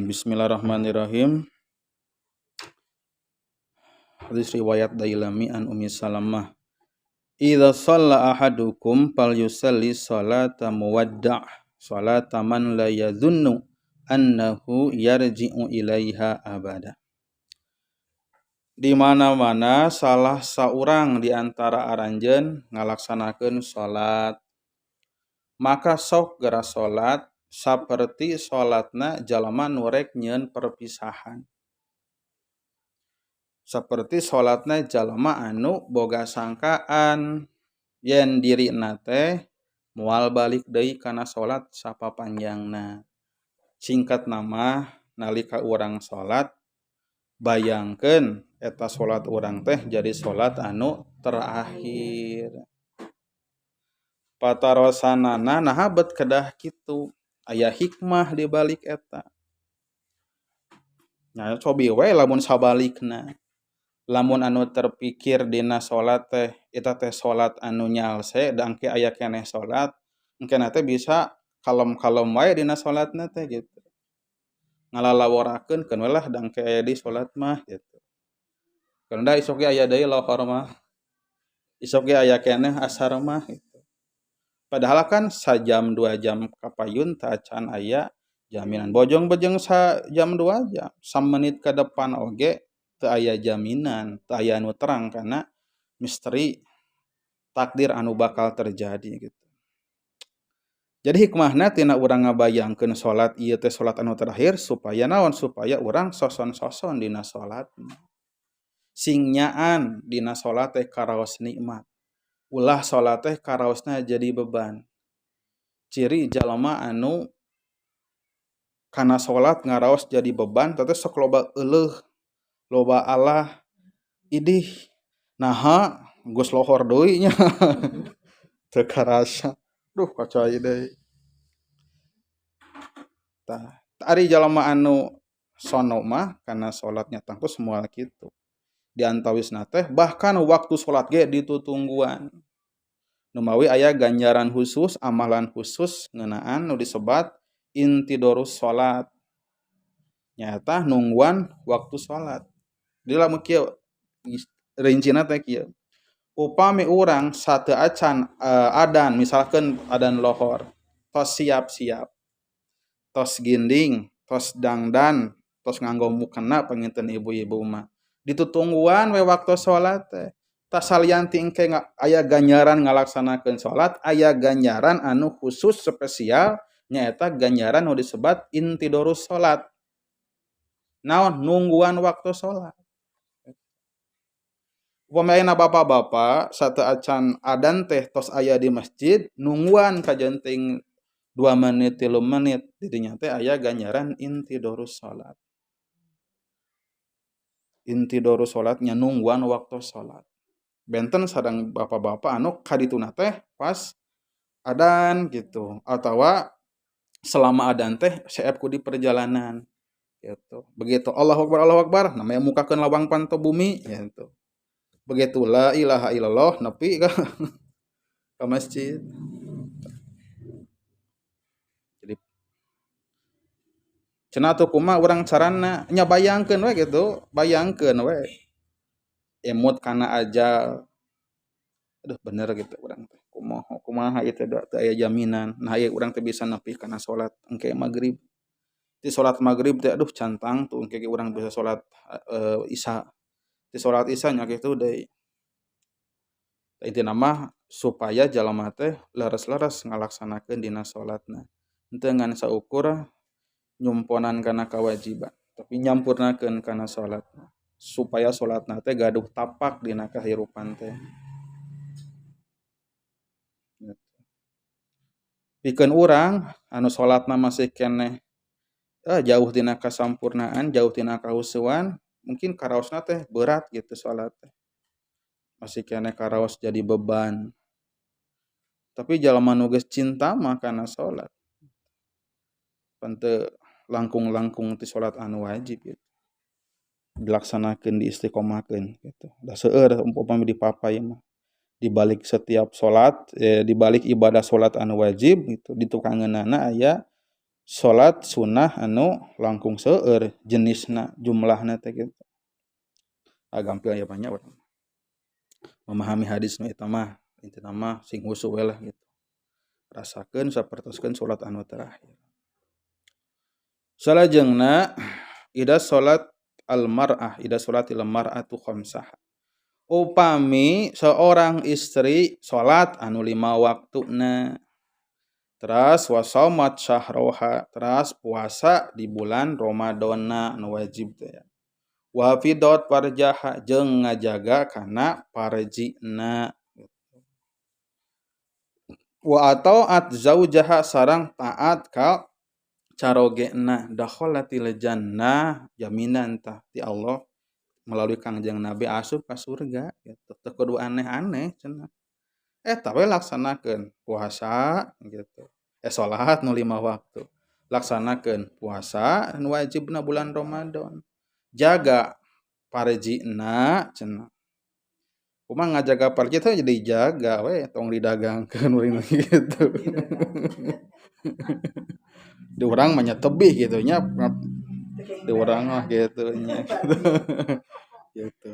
Bismillahirrahmanirrahim. Hadis riwayat Dailami an Ummi Salamah. Idza shalla ahadukum falyusalli salata muwadda' salata man la yadhunnu annahu yarji'u ilaiha abada. Di mana-mana salah saurang di antara aranjeun ngalaksanakeun salat, maka sok geura salat saperti salatna jalma nu rek nyieun perpisahan, seperti salatna jalma anu boga sangkaan yen dirina teh moal balik deui kana salat sapapanjangna. Singkatna mah, nalika urang salat, bayangkeun eta salat urang teh jadi salat anu terakhir. Patarosanana, naha bet kedah kitu? Aya hikmah di balik eta. Nah, cobi we lamun sabalikna, lamun anu terpikir dina salat teh eta teh salat anu nyalse da engke aya keneh salat, engkena teh bisa kalem-kalem wae dina salatna teh gitu, ngalalaworakeun, "Keun we lah, da engke aya deui salat mah," gitu. Keun da isuk ge aya deui lohor mah, isuk ge aya keneh asar mah gitu. Padahal kan sajam 2 jam kapayun teu acan aya jaminan. Bojong bejeng sajam 2 jam, samenit ke depan oge teu aya jaminan, teu aya anu terang karena misteri takdir anu bakal terjadi gitu. Jadi hikmahna tina urang ngabayangkeun salat ieu teh salat anu terakhir supaya naon? Supaya urang soson-soson dina salatna, sing nyaan dina salat teh karaos nikmat, ulah salat teh karaosna jadi beban. Ciri jalma anu kana salat ngaraos jadi beban teh sok loba euleuh, loba alah, "Idih, naha geus lohor deui nya, teu karasa, duh, kacai deui." Tah, ari jalma anu sono mah kana salatnya tangtos moal kitu. Di antawisna teh bahkan waktu salat ge ditutungguan. Numawi aya ganjaran khusus, amalan khusus ngeunaan nu disebat intidorus salat, nyaeta nungguan waktu salat. Jadi lamun kieu rincina teh kieu, upami urang sateu acan adan, misalkan adan lohor, tos siap-siap, tos ginding, tos dangdan, tos nganggo mukena, panginten ibu-ibu mah ditutungguan we waktu salat teh. Tah, salian ti engke aya ganjaran ngalaksanakeun salat, aya ganjaran anu khusus spesial, nyaeta ganjaran nu disebat intidorus salat. Naon? Nungguan waktu salat. Upami ayeuna bapak-bapak sateu acan adan teh tos aya di masjid, nungguan kajenting 2 menit, 3 menit, didinya teh aya ganjaran intidorus salat. Intidorus salatnya nungguan waktu salat. Benten sareng bapak-bapak anu kadituna teh pas adan gitu, atawa selama adan teh seep ku di perjalanan gitu. Begitu Allahu akbar, Allahu akbar, namanya mukakeun lawang panto bumi gitu. Begitu la ilaha illallah, nepi ka masjid. Jadi cenah atuh kumaha urang carana nya? Bayangkeun we gitu, bayangkeun we, emut kana ajal. Aduh, bener gitu, urang teh kumaha kumaha ieu teh, teu aya jaminan. Nah, ieu urang teh bisa nepi kana salat engke magrib. Ti salat magrib teh, aduh, can tangtu engke ge urang bisa salat isya. Ti salat isya nya kitu deui. Intina mah supaya jalma teh leres-leres ngalaksanakeun dina salatna, henteu ngan saukur nyumponan kana kawajiban, tapi nyampurnakeun kana salatna supaya salatna teh gaduh tapak dina kahirupan teh gitu. Pikeun urang anu salatna masih keneh jauh tina kasampurnaan, jauh tina kahusuan, mungkin karaosna teh berat gitu, salat teh masih keneh karaos jadi beban. Tapi jalma nu geus cinta mah kana salat pan teu langkung-langkung ti salat anu wajib gitu dilaksanakeun, diistiqomahkeun gitu. Da seueur umpama dipapay mah di balik setiap salat, di balik ibadah salat anu wajib gitu, ditukangeunana aya Salat sunah anu langkung seueur jenisna jumlahna teh gitu. Gampil ya banyak urang. Memahami hadis nu eta mah intina mah sing husu we lah gitu. Rasakeun sapertoskeun salat anu terakhir. Salajengna ida salat al-mar'ah, ida salatil mar'atu khamsah. Upami seorang istri salat anu 5 waktuna, teras wasomat syahroha, teras puasa di bulan Ramadana anu wajib teh ya. Wa hafidhat farjaha jeung ngajaga kana parjina. Wa ata'at zaujaha sareng taat ka carogena, dakhalatil jannah, jaminan tah ti Allah melalui Kangjeng Nabi asup ka surga gitu. Teu kudu aneh-aneh cenah. Eta we laksanakeun puasa gitu. Salat nu 5 waktu. Laksanakeun puasa nu wajibna bulan Ramadan. Jaga parjina cenah. Kumaha ngajaga parji teh jadi jaga we tong didagangkeun urang gitu. Di urang mah nya tebih gitu nya. Di urang mah gitu nya. Gitu.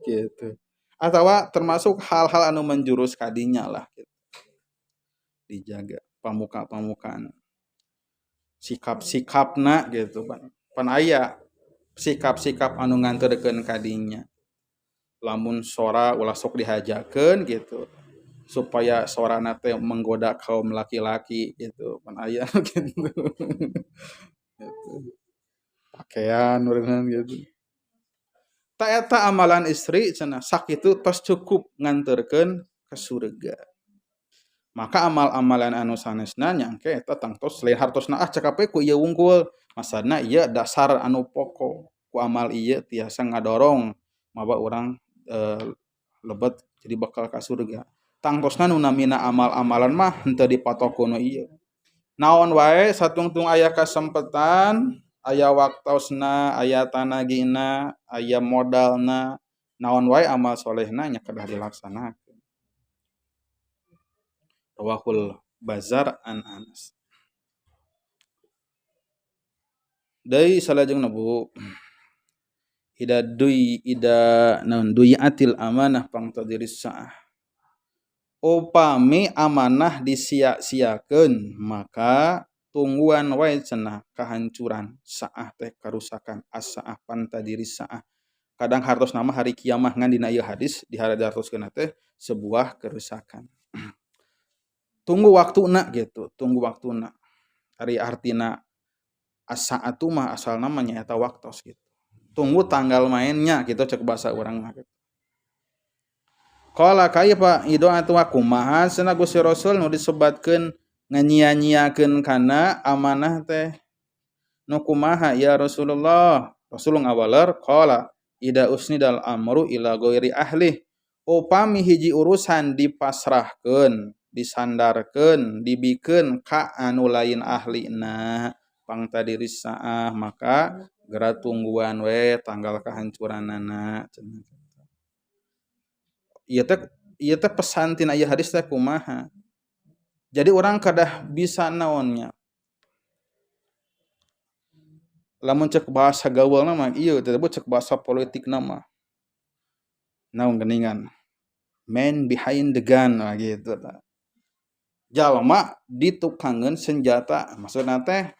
Gitu. Atawa termasuk hal-hal anu menjurus kadinya lah gitu. Dijaga pamuka-pamukaan. Sikap-sikapna gitu pan. Pan aya sikap-sikap anu nganterkeun kadinya. Lamun sora ulah sok dihajakeun gitu. Supaya sorana teh menggoda kaum laki-laki gitu pan aya gitu. Gitu. Pakaian ureungan gitu. Ta eta amalan istri cenah sakitu tos cukup nganterkeun ke surga. Maka amal-amalan anu sanesna nyangke eta tangtos lain hartosna ah cekap we ku ieu wungkul. Maksudna ieu dasar anu pokok ku amal ieu tiasa ngadorong mawa urang lebet jadi bakal ka surga. Tangtosna nu namina amal-amalan mah henteu dipatok ku nu ieu. Naon wae satungtung aya kasempetan, aya waktosna, aya tanagina, aya modalna, naon wae amal solehna nya kedah dilaksanakeun. Rawahul Bazar an Anas. Deui salajengna Bu. Ida dui ida naon duyatil amanah pangtadiris saah. Upami amanah disia-siakeun maka tungguan wae cenah kehancuran saah teh karusakan as-saah pantadiris saah. Kadang hartos nama hari kiamah ngan dina ieu hadis dihartoskeun teh sebuah kerusakan. Tunggu waktuna gitu, tunggu waktuna. Ari artina as-saatu mah asal namanya eta waktos gitu. Tunggu tanggal mainnya gitu cek bahasa urang mah gitu. Qala kaifa idoatu wa kumaha cenah Gusti Rasul nu disebatkeun nganyia-nyiakeun kana amanah teh. Nu kumaha ya Rasulullah? Rasul ngawaler qala ida usnidal amru ila ghairi ahli. Upami hiji urusan dipasrahkeun, disandarkeun, dibikeun ka anu lain ahlina, pangtadiris saah maka geura tungguan we tanggal kehancuranana cenah. Ieu teh pesan tina ieu hadis teh kumaha? Jadi orang kadah bisa naonnya. Lamun cek bahasa gaulna mah ieu teh cek bahasa politikna mah. Naon geuningan? Man behind the gun lah gitu tah. Jalma ditukangeun senjata, maksudna teh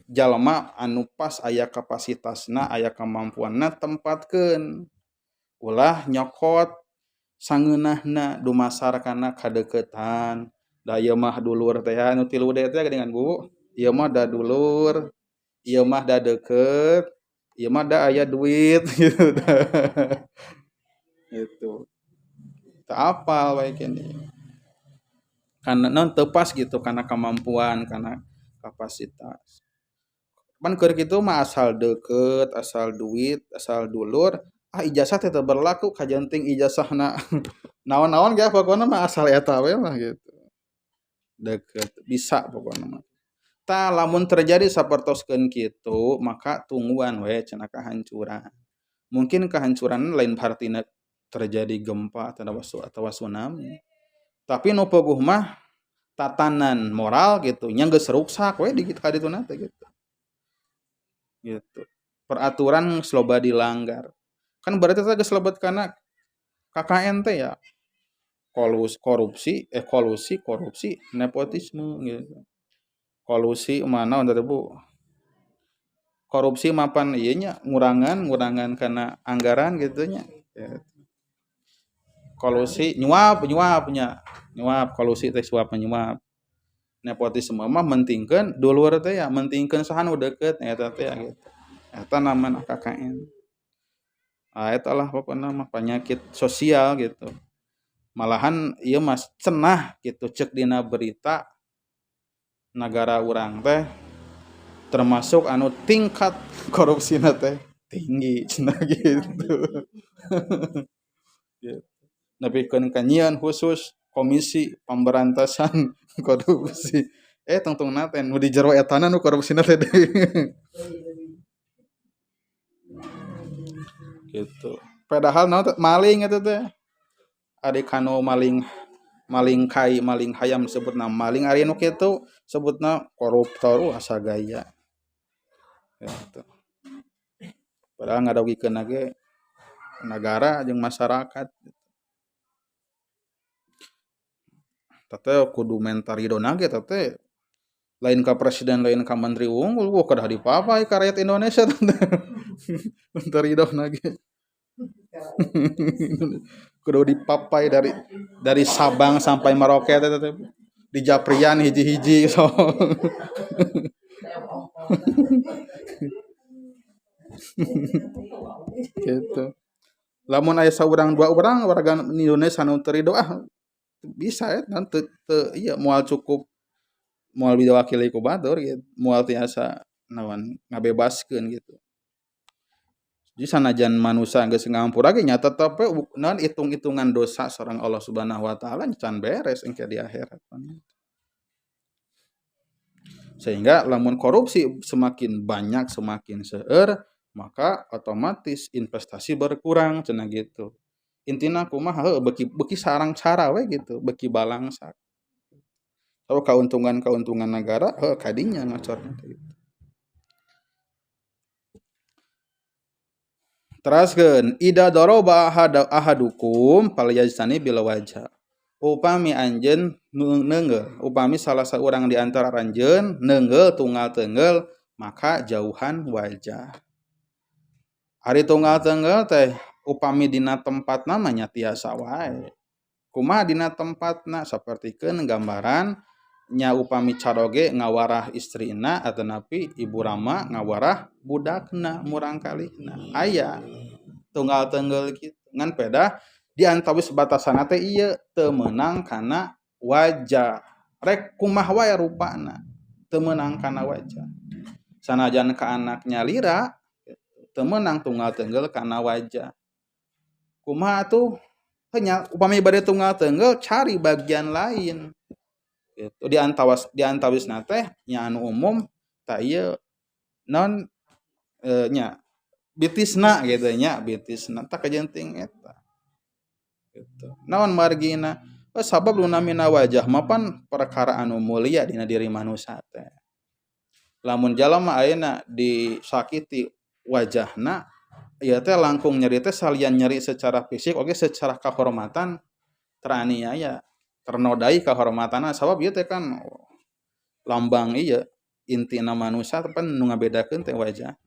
jalma anu pas aya kapasitasna, aya kemampuanna tempatkeun. Ulah nyokot sangeunahna dumasar kana kadeukeutan. Da ieu mah dulur teh anu 3 D teh geuningan Bu. Ieu mah da dulur, ieu mah da deukeut, ieu mah da aya duit gitu. Gitu. Teu apal wae kene. Karena naon teu pas gitu karena kemampuan, karena kapasitas. Pan keur kitu mah asal deukeut, asal duit, asal dulur, ah ijazah teh teu berlaku kajenting ijazahna. Naon-naon ge pokona mah asal eta we mah gitu. Deukeut bisa pokona mah. Tah lamun terjadi sapertoskeun kitu maka tungguan we cenah kehancuran. Mungkin kehancuran lain hartina terjadi gempa atawa tsunami. Tapi nu puguh mah Tatanan moral gitu nya geus ruksak we di ka dituna teh gitu. Gitu. Peraturan geus loba dilanggar. Kan berarti teh geus lebet kana KKN teh ya. Korupsi, kolusi, korupsi, nepotisme gitu. Kolusi mana teh Bu? Korupsi mapan ieu nya ngurangan kana anggaran gitu nya. Gitu. Kolusi nyuap nya. Nyuap kolusi teh suap menyuap. Nepotisme mah mentingkeun dulur teh ya, mentingkeun saha nu deukeut eta teh ya gitu. Eta namana KKN. Ah eta lah pokona mah penyakit sosial gitu. Malahan ieu mah cenah gitu cek dina berita nagara urang teh termasuk anu tingkat korupsina teh tinggi cenah gitu. Gitu. Nepikeun ka nyieun khusus komisi pemberantasan korupsi. Tungtungna teh nu di jero etana nu korupsina teh deui. Gitu. Padahal naon teh maling eta teh. Ari kanu maling kai maling hayam sebutna maling, ari nu kitu sebutna koruptor, asa gaya. Gitu. Padahal ngarugikeun ge nagara jeung masyarakat. Teh kudu menta ridona ge teh lain ka presiden lain ka menteri unggul, wah kedah dipapai ka rakyat Indonesia teh. Menta ridona ge. Kudu dipapai dari Sabang sampai Merauke teh teh. Di Japrian hiji-hiji so. Gitu. Lamun aya saurang dua urang warga Indonesia nu teu ridho ah bisa ya teu ieu moal cukup moal diwakili ku batur gitu, moal tiasa naon ngabebaskeun gitu. Jadi sanajan manusia geus ngampura ge nya tetep we naon hitung-hitungan dosa sareng Allah Subhanahu wa taala can beres engke di akhirat. Sehingga lamun korupsi semakin banyak semakin seueur maka otomatis investasi berkurang cenah gitu. Intina kumaha heuh beuki sarang-cara we gitu, beuki balangsak. Atau keuntungan-keuntungan negara heuh kadinya ngacorna teh gitu. Teraskeun ida daraba ahadukum falyajtani bil wajha. Upami anjeun neunggel, upami salah saurang di antara anjeun neunggel tunggal teunggel maka jauhan wajah. Ari tunggal teunggel teh upami dina tempatna mah nya tiasa wae. Kumaha dina tempatna sapertikeun gambaran nya upami caroge ngawarah istrina atanapi ibu rama ngawarah budakna murangkalihna. Aya tunggal teunggel kitu ngan pedah di antawis batasanna teh ieu teu meunang kana wajah. Rek kumaha wae rupana teu meunang kana wajah. Sanajan ka anaknya lira teu meunang tunggal teunggel kana wajah. Kumaha tuh hanya upami bade tunggal teunggel cari bagian lain. Gitu. Di antawisna teh nya anu umum ta ieu non nya bitisna gitu nya bitisna tah kajenting eta. Gitu. Naon margina? Sabab nu namina wajah mapan perkara anu mulia dina diri manusia teh. Lamun jalma ayeuna disakiti wajahna ieu teh langkung nyeri teh salian nyeri secara fisik oge secara kehormatan teraniaya, ternodai kehormatanna sabab ieu teh kan lambang ieu intina manusia pan nu ngabedakeun teh wajah.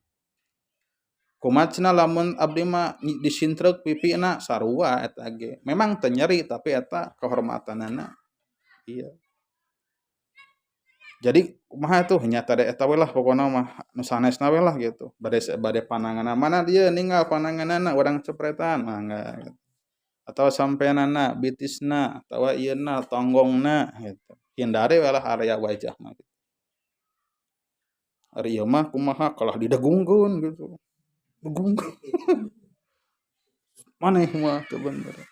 Kumaha cenah lamun abdi mah disintreuk pipina sarua eta ge. Memang teu nyeri tapi eta kehormatanana ieu. Jadi kumaha tuh nya tade eta we lah pokona mah nu sanesna we lah gitu. Bade pananganna mana dia ninggal pananganna urang cepretan mangga gitu. Atau sampeanana bitisna atawa ieuna tonggongna gitu. Hindari we lah area wajah mah gitu. Ari ieu mah kumaha kalah didegungkeun gitu. Degungkeun. Maneh mah teu bener.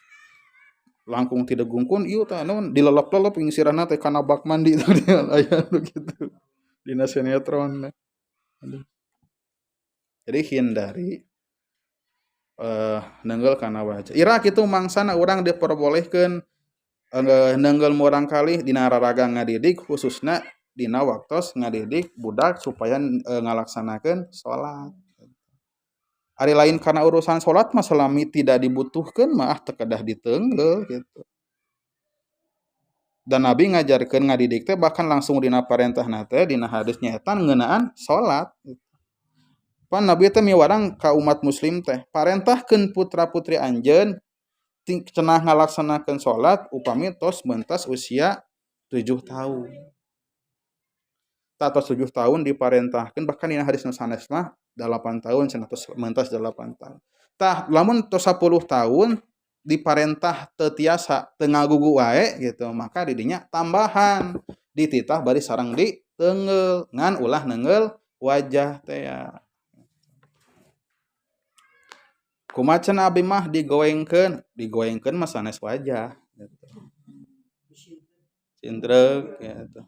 Langkung tidegungkeun ieu teh naon dilelep-lelep jeung sirahna teh kana bak mandi tadi aya nu kitu. Dina sinetron. Aduh. Jadi hindari nenggel kana wajah. Ira kitu mangsana urang diperbolehkeun Nenggel murangkalih dina raraga ngadidik khususna dina waktos ngadidik budak supaya ngalaksanakeun salat. Ari lain karena urusan salat mah selami tidak dibutuhkeun mah teu kedah diteunggel gitu. Dan Nabi ngajarkeun ngadidik teh bahkan langsung dina parentahna teh dina hadis nyaeta ngeunaan salat gitu. Pan Nabi teh miwarang ka umat muslim teh parentahkeun putra-putri anjeun cenah ngalaksanakeun salat upami tos mentas usia 7 tahun. Tah tos 7 tahun diparentahkeun bahkan dina hadis nu sanes mah 8 tahun cenah tos mentas 8 tahun. Tah lamun tos 10 tahun diparentah teu tiasa teu ngagugu wae gitu maka didinya tambahan dititah bari sareng diteungeul ngan ulah neungeul wajah teh ya. Kumaha cenah abdi mah digoengkeun, digoengkeun mah sanes wajah gitu. Cindreuk gitu.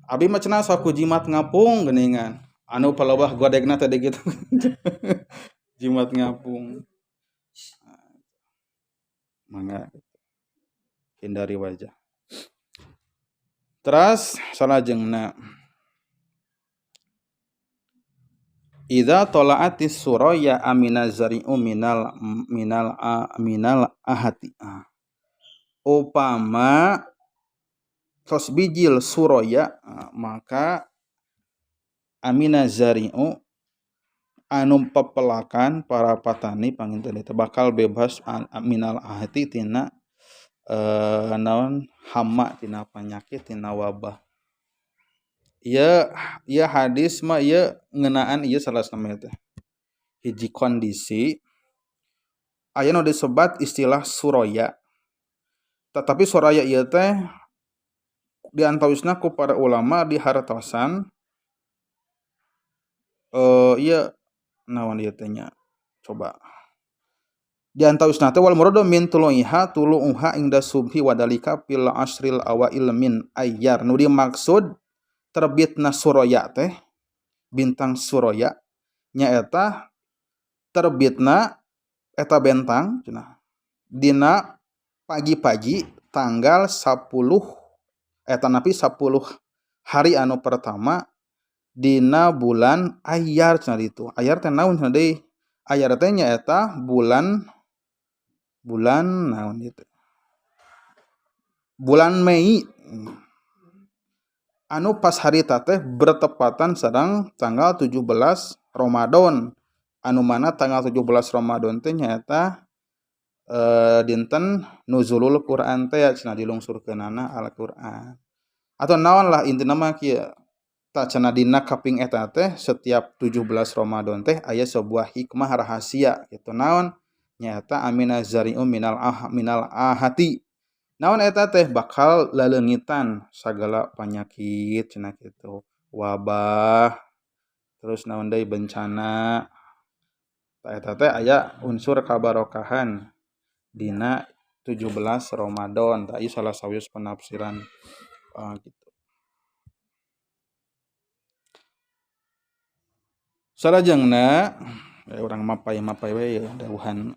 Abi mah cenah sok ku jimat ngapung geuningan. Anu palebah godegna teh gitu. Jimat ngapung. Mangga gitu. Hindari wajah. Teras salajengna idza tala'atis suraya amina zari'u minal minal a, minal ahati. Upama tos bijil suraya maka amina zari'u anu pepelakan para patani panginten itu bakal bebas minal ahati tina naon hama tina penyakit tina wabah. Ieu ieu hadis mah ieu ngeunaan ieu salah namanya teh. Hiji kondisi aya nu disebat istilah suraya. Tetapi suraya ieu teh diantawisna ku para ulama dihartosan ieu naon ieu teh nya coba diantawisna teh wal muradu min tulu'iha tulu'uha inda subhi wadalika fil asril awail min ayyar. Nu dimaksud terbitna suraya teh bintang suraya nyaeta terbitna eta bentang cenah dina pagi-pagi tanggal 10 eta napi 10 hari anu pertama dina bulan Ayyar cenah ditu. Ayyar teh naon cenah deui? Ayyar teh nyaeta bulan bulan naon ieu teh? Bulan Mei. Anu pas harita teh bertepatan sareng tanggal 17 Ramadan. Anu mana tanggal 17 Ramadan teh nyaeta dinten nuzulul Quran teh cenah dilungsurkeunana Al-Qur'an. Atau naon lah intina mah kieu. Tah cenah dina kaping eta teh setiap 17 Ramadan teh aya sebuah hikmah rahasia gitu naon nyaeta amina zari'u minal ah minal ahati. Naon eta teh bakal laleungitan sagala penyakit cenah kitu, wabah, terus naon deui bencana. Tah eta teh aya unsur kabarokahan dina 17 Ramadan. Tah ieu salah sawios penafsiran gitu. Salajengna urang mapay-mapay we ya dawuhan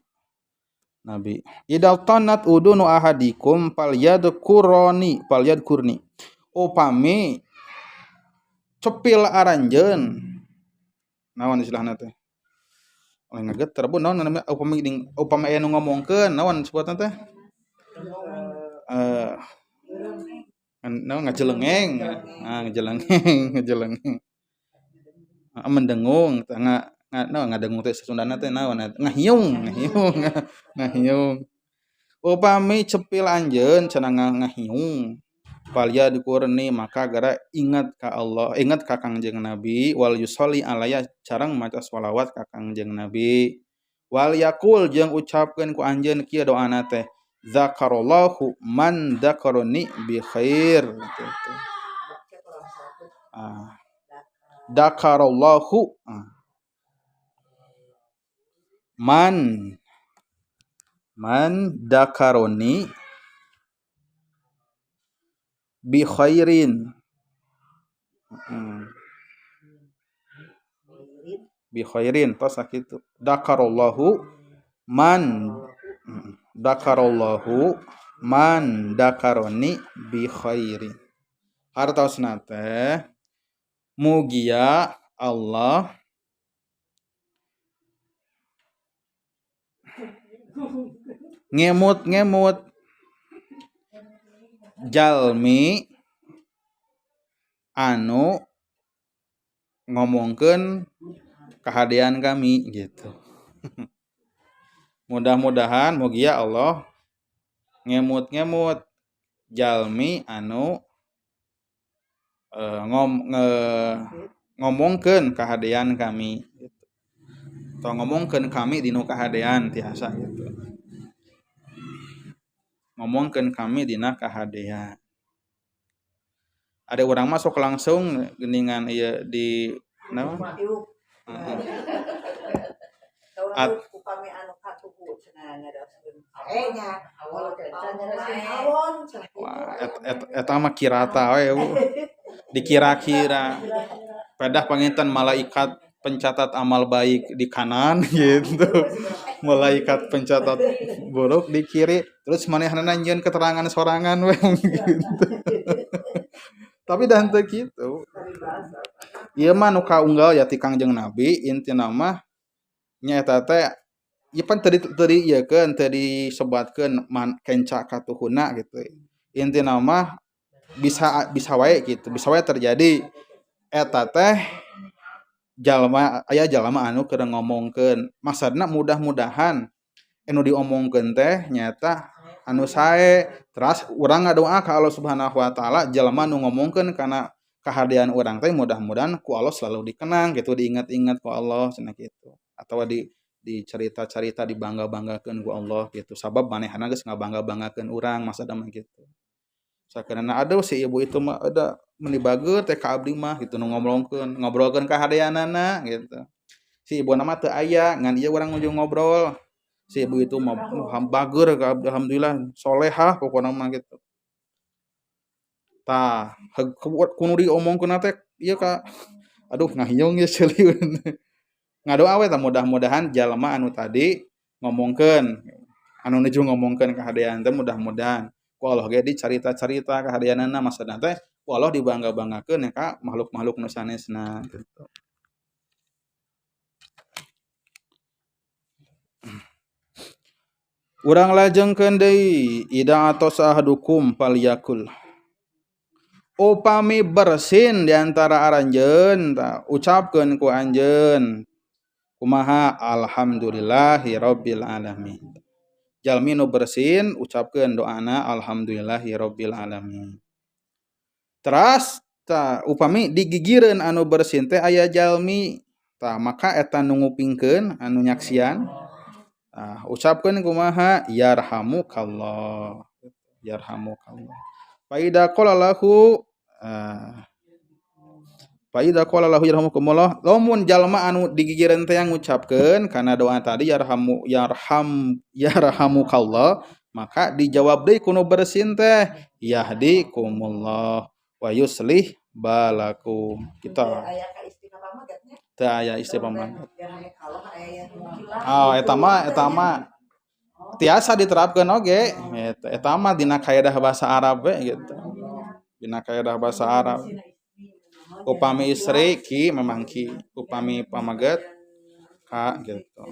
Nabi. Idza tanat udunu ahadikum falyadkuroni falyadkurni. Upami cepil aranjeun naon istilahna teh? Lain ngageter bu naon namanya upami ding upami aya nu ngomongkeun naon sebutna teh? Naon ngajelengeng. Ah ngajelengeng, ngajelengeng. Mendengung teh ngadengung teh Sundana teh naon ngahiung, ngahiung, ngahiung. Upami cepil anjeun cenah ngahiung. Falyadkurni maka gara ingat ka Allah, ingat ka Kangjeng Nabi wal yusolli alaiya carang maca sholawat ka Kangjeng Nabi. Wal yaqul jeung ucapkeun ku anjeun kieu doana teh zakarallahu man dzakarani bi khair gitu. Dzakarallahu man dzakaroni bi khairin. Bi khairin tos sakitu. Dzakarallahu man dzakarallahu man dakaroni bi khairin. Hartosna teh mugia Allah ngemut-ngemut jalmi anu ngomongkeun kahadean kami gitu. Mudah-mudahan mugia Allah ngemut-ngemut jalmi anu ngomongkeun kahadean kami gitu. Atau ngomongkeun kami dinu kahadean tiasa gitu. Ngomongkeun kami dina kahadean. Ada orang masuk langsung geningan ieu di naon? Upami anu katuhu cenah nyarioskeun sae nya nyarioskeun awon cenah. Wah, eta mah kirata we Bu. Dikira-kira. Pedah panginten malaikat pencatat amal baik di kanan gitu. Malaikat pencatat buruk di kiri, terus manehna nyieun keterangan sorangan we gitu. Tapi dah henteu kitu. Ieu mah nu kaunggal ya ti Kangjeng Nabi intina mah nya eta teh ieu pan teu diieukeun teu disebatkeun kenca katuhuna gitu. Intina mah bisa wae gitu, bisa wae terjadi eta teh jalma aya jalma anu keur ngomongkeun. Maksudna mudah-mudahan anu diomongkeun teh nyaeta anu sae. Teras urang ngadoa ka Allah Subhanahu wa taala jalma nu ngomongkeun kana kahadean urang teh mudah-mudahan ku Allah selalu dikenang gitu, diingat-ingat ku Allah cenah kitu. Atawa di dicerita-cerita dibangga-banggakeun ku Allah gitu. Sabab manehna geus ngabangga-banggakeun urang maksudna mah gitu. Sakeunana aduh si ibu itu mah ada meuni bager teh ka abdi mah gitu nu ngobrolkeun, ngobrolkeun kahadeanana gitu. Si ibuna mah teu aya ngan ieu urang nuju ngobrol. Si ibu itu mah bager ka abdi alhamdulillah solehah pokona mah gitu. Tah, kudu diomongkeun teh ieu ka aduh ngahiung ieu seulieun. Ngadoa we tah mudah-mudahan jalma anu tadi ngomongkeun anu nuju ngomongkeun kahadean teh mudah-mudahan ku Allah ge dicarita-carita kahadeanana maksudna teh ku Allah dibangga-banggakeun ya ka makhluk-makhluk nu sanesna gitu. Urang lajengkeun deui ida atosa ahadukum falyakul. Upami bersin di antara aranjeun tah ucapkeun ku anjeun kumaha alhamdulillahi rabbil alamin. Jalmi nu bersin ucapkeun doana alhamdulillahi rabbil alamin. Teras tah upami digigireun anu bersin teh aya jalmi tah maka eta nu ngupingkeun anu nyaksian tah ucapkeun kumaha yarhamukallah yarhamukallah. Fa idza qala lahu fa idza qala lahu yarhamukumullah lamun jalma anu digigireun teh ngucapkeun kana doa tadi yarhamu yarham yarhamukallah maka dijawab deui ku nu bersin teh yahdikumullah wa yuslih balakum. Kita teu aya istiqomah. Oh eta mah tiasa diterapkeun oge gitu. Eta mah dina kaedah bahasa Arab we gitu. Dina kaedah bahasa Arab. Upami istri ki memang ki, upami pamaget ka gitu.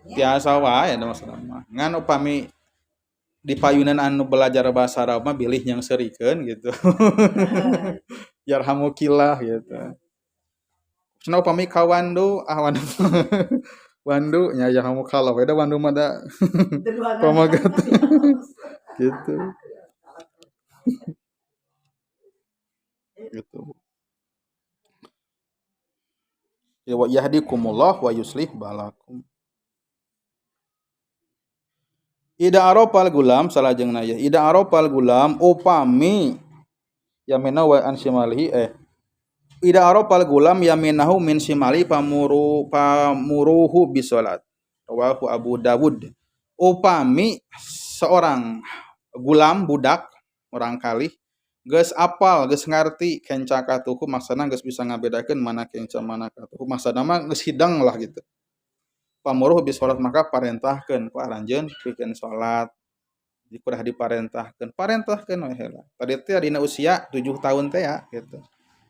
Tiasa wae da maksudna mah. Ngan upami di payunan anu belajar bahasa Arab mah bilih yang serikeun gitu. Yarhamukillah gitu. Cenah upami ka wandu, ah wandu. Wandu nya yarhamukallah we da wandu mah da pamaget. Gitu. Gitu. Ya wa yahdikumullah wa yuslih balakum. Ida arafal gulam salajengna ya. Ida arafal gulam upami yamina wa an shimalihi Ida arafal gulam yaminahu min shimali pamuruhu bisolat. Rawahu Abu Dawud. Upami seorang gulam budak orang kalih geus apal geus ngarti kenca katuhu maksana geus bisa ngabedakeun mana kenca mana katuhu maksana mah geus hidang lah gitu. Pamuruh bis salat maka parentahkeun ku aranjeun pikeun salat. Jadi kudah diparentahkeun, parentahkeun we heula. Tadi teh dina usia 7 tahun teh ya gitu.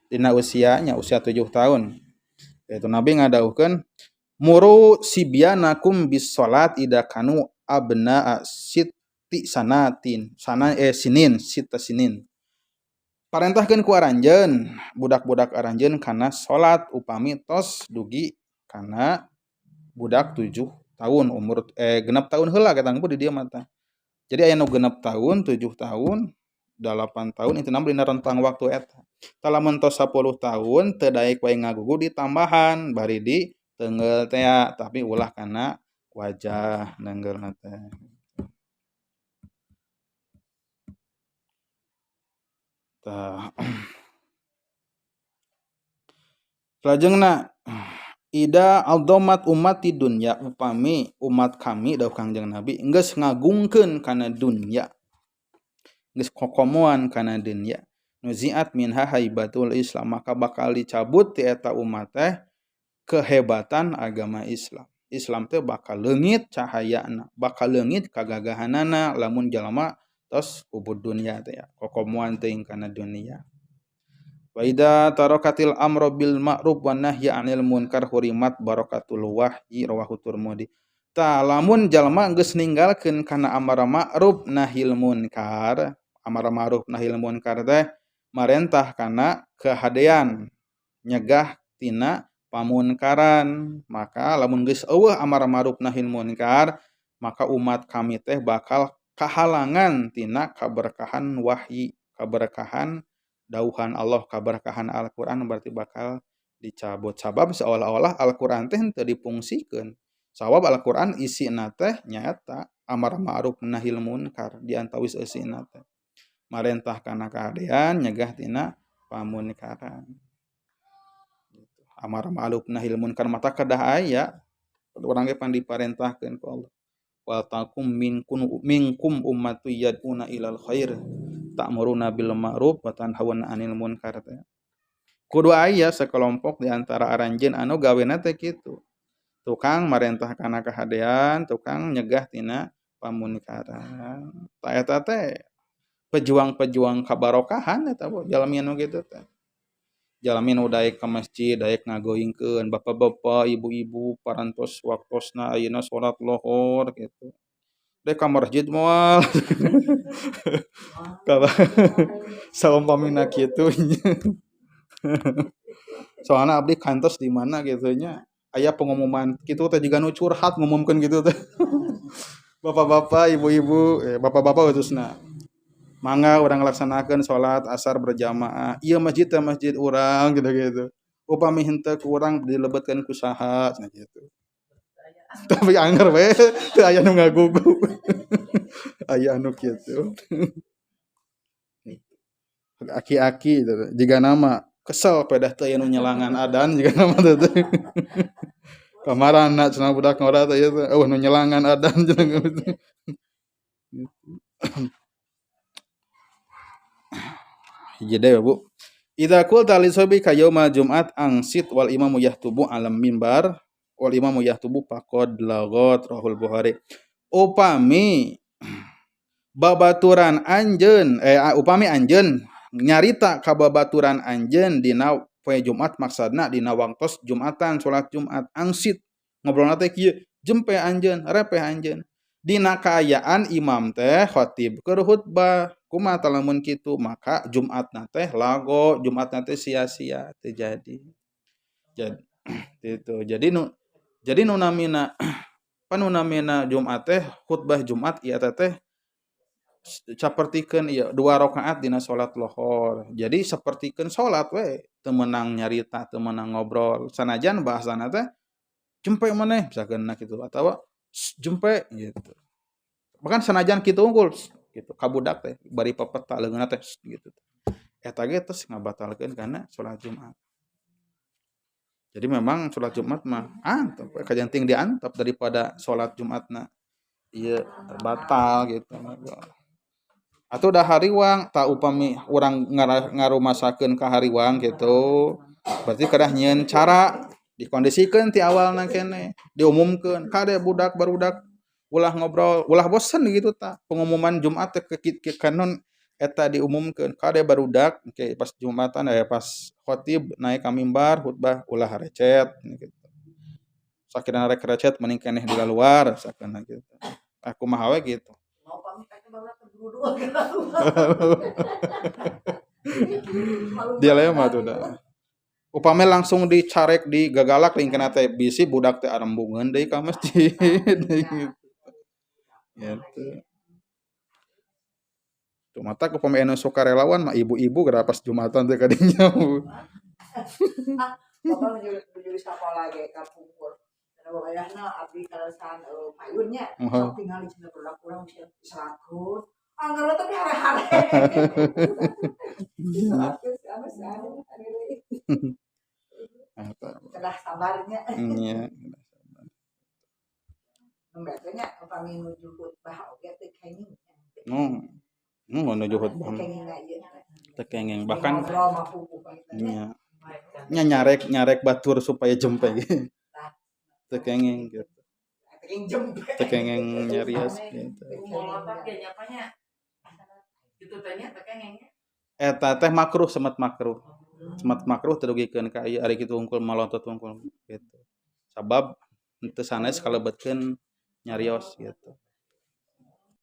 Dina usianya usia 7 tahun. Yaitu Nabi ngadawuhkeun muru sibyanakum bis salat ida kanu abna sitti sanatin sana sinin sitta sinin. Parentahkeun ku aranjeun budak-budak aranjeun kana salat upami tos dugi kana budak 7 tahun umur genep tahun heula ketang di dieu mah tah. Jadi aya nu genep tahun, 7 tahun, 8 tahun intina mah dina rentang waktu eta. Tah lamun tos 10 tahun teu daek wae ngagugu ditambahan bari di teunggeul teh tapi ulah kana wajah neunggeulna teh. Tah. Salajengna ida aldomat ummati dunya upami umat kami dawuh Kangjeng Nabi geus ngagungkeun kana dunya geus kokomoan kana dunya nuziat minha haibatul Islam maka bakal dicabut ti eta umat teh kehebatan agama Islam. Islam teh bakal leungit cahayana, bakal leungit kagagahanana lamun jalma tos kubud dunya teh ya, kokomoan teuing kana dunya. Wa idza tarakatil amru bil ma'ruf wan nahya 'anil munkar hurimat barakatul wahyi rawahu Tirmidzi. Tah lamun jalma geus ninggalkeun kana amar ma'ruf nahil munkar, amar ma'ruf nahil munkar teh marentah kana kehadean, nyegah tina pamunkaran. Maka lamun geus eueuh amar ma'ruf nahil munkar, maka umat kami teh bakal kahalangan tina kaberkahan wahyi, kaberkahan dauhan Allah, kaberkahan Al-Qur'an berarti bakal dicabut. Sabab seolah-olah Al-Qur'an teh henteu dipungsikeun. Sabab Al-Qur'an isina teh nyaeta amar ma'ruf nahil munkar di antawis eusina teh. Marentah kana kahadean, nyegah tina pamunkaran. Gitu. Amar ma'ruf nahil munkar mata kedah aya. Urang ge pan diparentahkeun ku Allah. Wal taqum minkum ummatu yad'una ilal khair ta'muruna bil ma'ruf wa tanhauna 'anil munkar teh. Kudu aya sekelompok di antara aranjeun anu gawena teh kitu. Tukang marentah kana kahadean, tukang nyegah tina pamunkaran. Tah eta teh pejuang-pejuang kabarokahan eta jalmi anu kitu teh. Jalmi nu daek ka masjid, daek ngagoingkeun bapak-bapak, ibu-ibu parantos waktosna ayeuna salat lohor gitu. Dek ka masjid moal. Saumpamina kitu nya. Soalna abdi kantos di mana gitu nya aya pengumuman kitu teh jiga nu curhat ngumumkeun kitu teh. Bapak-bapak, ibu-ibu, bapak-bapak khususna. Mangga urang laksanakeun salat asar berjamaah. Ieu masjid teh masjid urang gitu-gitu. Upami henteu ku urang dilebetkeun ku saha cenah kitu. Tapi angger we teu aya nu ngagugu. Aya anu kitu. Aki-aki gitu. Jiga nama kesel pedah teu aya nu nyelangan adan jiga nama teh. Kamarana cenah budak ngora teh ieu teh eueuh nu nyelangan adan cenah gitu. Hiji deui Bu. Idza qulta li sahibika yauma jum'at angsit wal imamu yahtubu alam mimbar wal imamu yahtubu faqad lagat rahul Bukhari. Upami babaturan anjeun upami anjeun nyarita ka babaturan anjeun dina poe Jumat maksudna dina waktos Jumatan salat Jumat angsit ngobrolna teh kieu jempe anjeun repeh anjeun dina kaayaan imam teh khatib keur khutbah kumaha lamun kitu maka Jumatna teh lago Jumatna teh sia-sia teu jadi. Jadi gitu. Jadi nu namina pan nu namina Jumat teh khutbah Jumat ieu teh sapertikeun ieu 2 rakaat dina salat lohor. Jadi sapertikeun salat we teu meunang nyarita, teu meunang ngobrol. Sanajan bahasana teh jempe maneh misalkeun kitu atawa jempe gitu. Bahkan sanajan kitu unggul gitu ka budak teh bari pepeta leungeunna teh gitu. Eta ge tos ngabatalkeun kana salat Jumat. Jadi memang salat Jumat mah antep we kajanting diantep daripada salat Jumatna ieu batal gitu. Atuh da hariwang tak upami urang ngarumasakeun ka hariwang gitu. Berarti kedah nyieun cara Dikondisikeun ti awalna keneh, diumumkeun, "Kade budak barudak, ulah ngobrol, ulah bosen," gitu tah. Pengumuman Jumat teh ke kanon eta diumumkeun, "Kade barudak, engke pas Jumatan aya, pas khotib naik ka mimbar khutbah, ulah recet," gitu. Sakirana rek recet mending keneh di luar sakana gitu. Ah, kumaha we gitu. Mau pamit teh barudak teh buru-buru. Dilema tuh dah. Upami langsung dicarek, digagalak lingkana teh, bisi budak teh arembungeun deui ka masjid gitu. Gitu. Tuh matak upami anu sukarelawan mah ibu-ibu geura pas Jumatan teh kadinya. Ah, bapak nuju nuju di sakola ge kapungkur. Karena wayahna abdi kaleresan payun nya, sok tingali cenah budak urang bisa diselatkeun. Angger we tapi hare-hare. Diselatkeun si anu si anu anu deui. Eta. Kedah sabarnya. Nya. Nembe teh nya upami nuju khutbah oge teu kenging. Nu nuju khutbah Teu mah. kenging ieu. Teu kenging, bahkan ngobrol mah puguh gitu nya. Nya. Nya, nyarek nyarek batur supaya jempe ge. Teu kenging gitu. Teu kenging jempe. Teu kenging nyarios gitu. Molotot ge nya nya. Gitu teh nya teh kengengnya. Eta teh makruh, semet makruh. Semet makruh teu dugikeun ka ieu, ari kitu hungkul malotot hungkul gitu. Sabab henteu sanes kalebetkeun nyarios gitu.